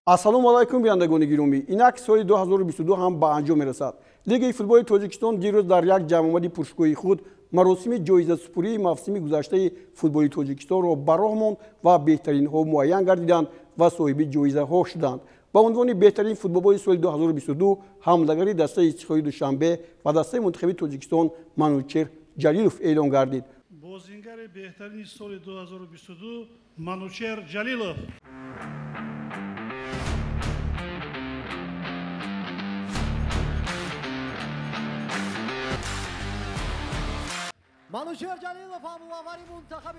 Ассалому алайкум, бинандагони гиромӣ. Инак соли 2022 ҳам ба анҷом мерасад. Лигаи футболи Тоҷикистон дирӯз дар як ҷамъомади пуршукӯҳи худ маросими ҷоизасупурии мавсими гузаштаи футболи Тоҷикистонро ба роҳ монд ва беҳтаринҳо муайян гардиданд ва соҳиби ҷоизаҳо шуданд. Ба унвони беҳтарин футболбози соли 2022 ҳамлагари дастаи Истиқлоли Душанбе ва дастаи мунтахаби Тоҷикистон Манучер Ҷалилов эълон гардид. Бозингари беҳтарини соли 2022 Манучер Ҷалилов.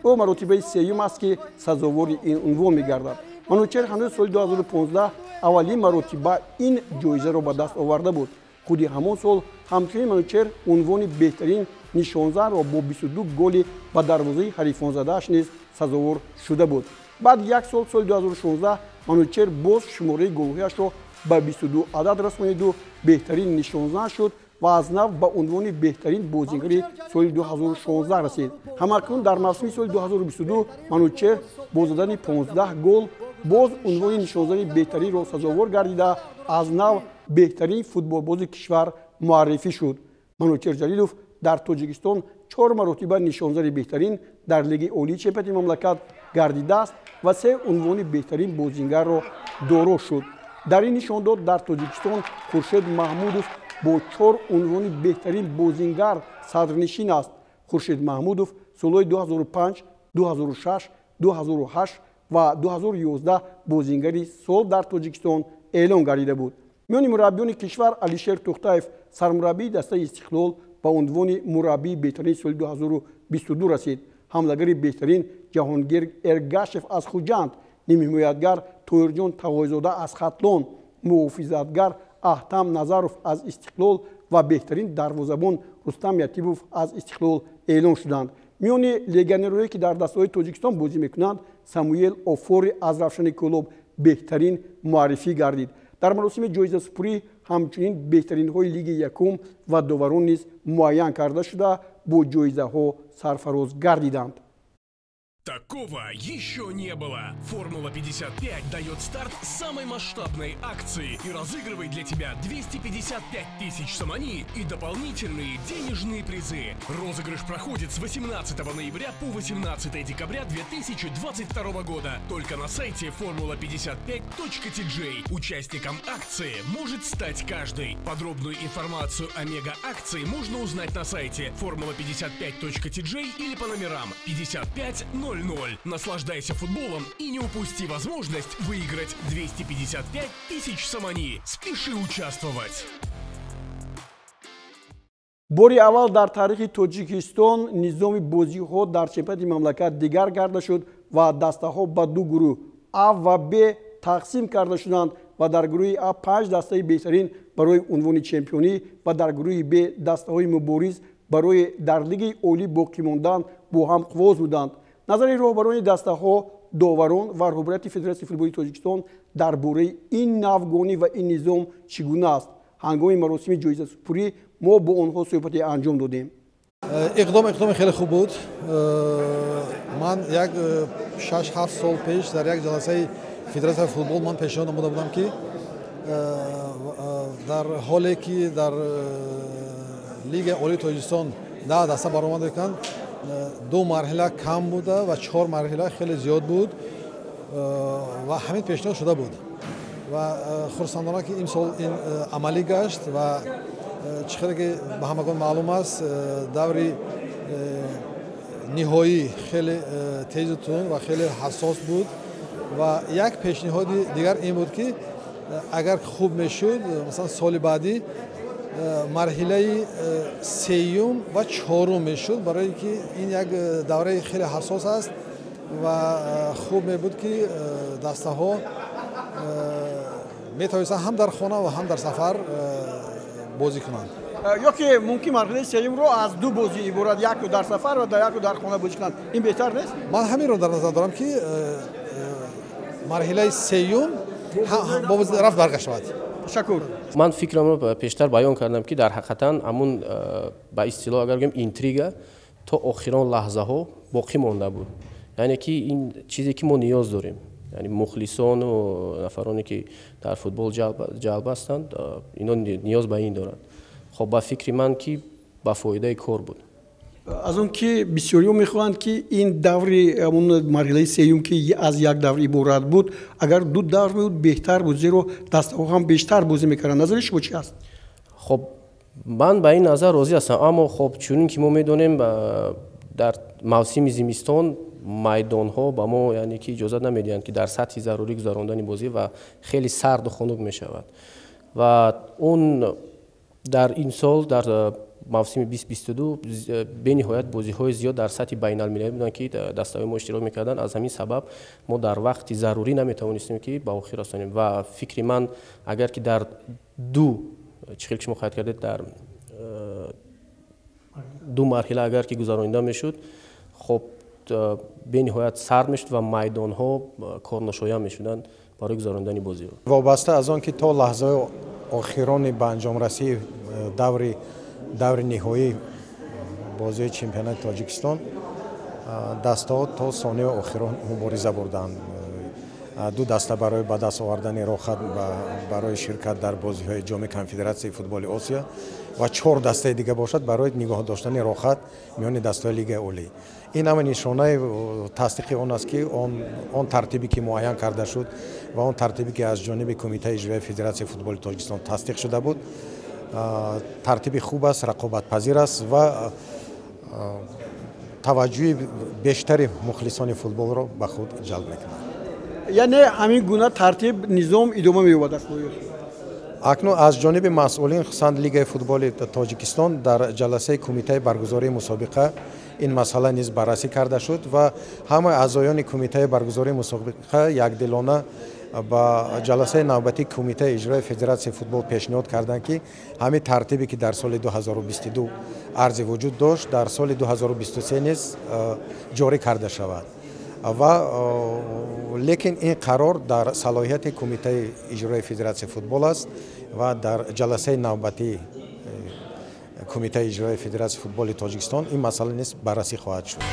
Ӯ маротибаи сеюм аст, ки сазовори ин унвон мегардад. Манучер ҳанӯз соли 2015 аввалин маротиба ин ҷоизаро ба даст оварда буд. Худи ҳамон сол ҳамчунин Манучер унвони беҳтарин нишонзанро бо 22 голи ба дарвозаи ҳарифонзадааш низ сазовор шуда буд. Баъд як сол, соли 2016, Манучер боз шумораи голҳояшро ба 22 адад расониду беҳтарин нишонзан шуд ва аз нав ба унвони беҳтарин бозингари соли 2016 расид. Ҳамакнун дар мавсими соли 2022 Манучер бо задани 15 гол боз унвони нишонзани беҳтаринро сазовор гардида, аз нав беҳтарин футболбози кишвар муаррифӣ шуд. Манучер Ҷалилов дар Тоҷикистон 4 маротиба нишонзани беҳтарин дар Лигаи олии чемпионати мамлакат гардидааст ва 3 унвони беҳтарин бозингарро доро шуд. Дар ин нишондод дар Тоҷикистон Хуршед Маҳмудов бо 4 унвони беҳтарин бозингар садрнишин аст. Хуршед Маҳмудов солҳои 2005, 2006, 2008 ва 2011 бозингари сол дар Тоҷикистон эълон гардида буд. Миёни мураббиёни кишвар Алишер Тухтаев, сармураббии дастаи Истиқлол, ба унвони мураббии беҳтарини соли 2022 расид. Ҳамлагари беҳтарин Ҷаҳонгир Эргашев аз Хуҷанд, нимҳимоятгар Тоирҷон Тағойзода аз Хатлон, муҳофизатгар Аҳтам Назаров аз Истиқлол ва беҳтарин дарвозабон Рустам Ятимов аз Истиқлол эълон шуданд. Миёни легионерҳое, ки дар дастаҳои Тоҷикистон бозӣ мекунанд, Самуэл Офори аз Равшани Кӯлоб беҳтарин муаррифӣ гардид. Дар маросими ҷоизасупурӣ ҳамчунин беҳтаринҳои лиги якум ва доварон низ муайян карда шуда, бо ҷоизаҳо сарфароз гардиданд. Такого еще не было. Формула 55 дает старт самой масштабной акции и разыгрывает для тебя 255 тысяч сомони и дополнительные денежные призы. Розыгрыш проходит с 18 ноября по 18 декабря 2022 года. Только на сайте formula55.tj. Участником акции может стать каждый. Подробную информацию о мега-акции можно узнать на сайте formula55.tj или по номерам 5500. Наслаждайся футболом и не упусти возможность выиграть 255 тысяч сомони. Спеши участвовать! Бори аввал дар таърихи Тоҷикистон низоми бозиҳо дар чемпионати мамлакат дигар карда шуд ва дастаҳо ба ду гурӯҳ А ва Б тақсим карда шуданд ва дар гурӯҳи А 5 дастаи беҳтарин барои унвони чемпионӣ ва дар гурӯҳи Б дастаҳои мубориз барои дар лигаи олӣ боқӣ мондан бо ҳам қувоз буданд. Назари роҳбарони дастаҳо, доварон ва роҳбарияти Федератсияи футболи Тоҷикистон дар бораи ин навгонӣ ва ин низом чӣ гуна аст? Ҳангоми маросими ҷоизасупурӣ мо бо онҳо суҳбате анҷом додем. Иқдом хеле хуб буд. Ман як 6-7 сол пеш дар як ҷаласаи Федератсияи футбол ман пешниҳод намуда будам, ки дар ҳоле ки дар Лигаи олии Тоҷикистон 10 даста баромад мекунанд, 2 марҳила кам буда ва 4 марҳила хеле зиёд буд ва ҳамин пешниҳод шуда буд ва хурсандона, ки имсол ин амалӣ гашт ва чӣ хеле ки ба ҳамагон маълум аст, даври ниҳоӣ хеле тезу тунд ва хеле ҳассос буд ва як пешниҳоди дигар ин буд, ки агар хуб мешуд, масалан, соли баъдӣ марҳилаи сеюм ва чорум мешуд, барое ки ин як давраи хеле ҳассос аст ва хуб мебуд, ки дастаҳо метавонистанд ҳам дар хона ва ҳам дар сафар бозӣ кунанд. Ё ки мумкин марҳилаи сеюмро аз ду бозӣ иборат, яку дар сафар ва яку дар хона бозӣ кунанд, ин беҳтар нест? Ман ҳаминро дар назар дорам, ки марҳилаи сеюм рафт баргашт шавад. Ташаккур. Ман фикрамро пештар баён кардам, ки дар ҳақиқатан ҳамун, ба истилоҳ агар гӯем, интрига то охирон лаҳзаҳо боқӣ монда буд. Яъне ки ин чизе ки мо ниёз дорем. Яъне мухлисону нафароне, ки дар футбол ҷалб ҳастанд, ино ниёз ба ин доранд. Хоб, ба фикри ман, ки ба фоидаи кор буд. Аз он ки бисёриҳо мехоҳанд, ки ин даври, ҳамон марҳилаи сеюм, ки аз як давр иборат буд, агар ду давр мебуд, беҳтар буд, зеро дастаҳо ҳам бештар бозӣ мекарданд. Назари шумо чи аст? Хоб, ман ба ин назар розӣ ҳастам, аммо хоб, чунин ки мо медонем, дар мавсими зимистон майдонҳо ба мо, яъне ки, иҷозат намедиҳанд, ки дар сатҳи зарурӣ гузарондани бозӣ, ва хеле сарду хунук мешавад. Ва он дар ин сол, дар мавсими 2022, бениҳоят бозиҳои зиёд дар сатҳи байналмилалӣ буданд, ки дастаҳои мо иштирок мекарданд. Аз ҳамин сабаб мо дар вақти зарурӣ наметавонистем, ки ба охир расонем. Ва фикри ман, агар ки дар ду, чӣ хел шумо қайд кардед, дар ду марҳила агар ки гузаронида мешуд, хоб, бениҳоят сард мешуд ва майдонҳо корношоям мешуданд барои гузарондани бозиҳо. Вобаста аз он ки то лаҳзаи охирони ба анҷомрасии даври ниҳоии бозиҳои чемпионати Тоҷикистон дастаҳо то сонияи охирон мубориза бурданд. Ду даста барои ба даст овардани роҳхат барои ширкат дар бозиҳои Ҷоми Конфедератсияи футболи Осиё ва чор дастаи дига бошад барои нигоҳ доштани роҳхат миёни дастаҳои Лигаи Олӣ. Ин ҳама нишонаи тасдиқи он аст, ки он тартибе, ки муайян карда шуд, ва он тартибе, ки аз ҷониби Кумитаи иҷроияи Федератсияи футболи Тоҷикистон тасдиқ шуда буд, тартиби хуб аст, рақобатпазир аст ва таваҷҷӯҳи бештари мухлисони футболро ба худ ҷалб мекунад. Яъне ҳамин гуна тартиб, низом идома меёбад? Акнун аз ҷониби масъулин, хусусан Лигаи футболи Тоҷикистон, дар ҷаласаи кумитаи баргузории мусобиқа ин масъала низ баррасӣ карда шуд ва ҳамаи аъзоёни кумитаи баргузории мусобиқа якдилона ба ҷаласаи навбатии Кумитаи иҷрои Федератсияи футбол пешниҳод карданд, ки ҳамин тартибе, ки дар соли 2022 арзи вуҷуд дошт, дар соли 2023 низ ҷорӣ карда шавад. Ва лекин ин қарор дар салоҳияти Кумитаи иҷрои Федератсияи футбол аст ва дар ҷаласаи навбатии Кумитаи иҷрои Федератсияи футболи Тоҷикистон ин масъала низ баррасӣ хоҳад шуд.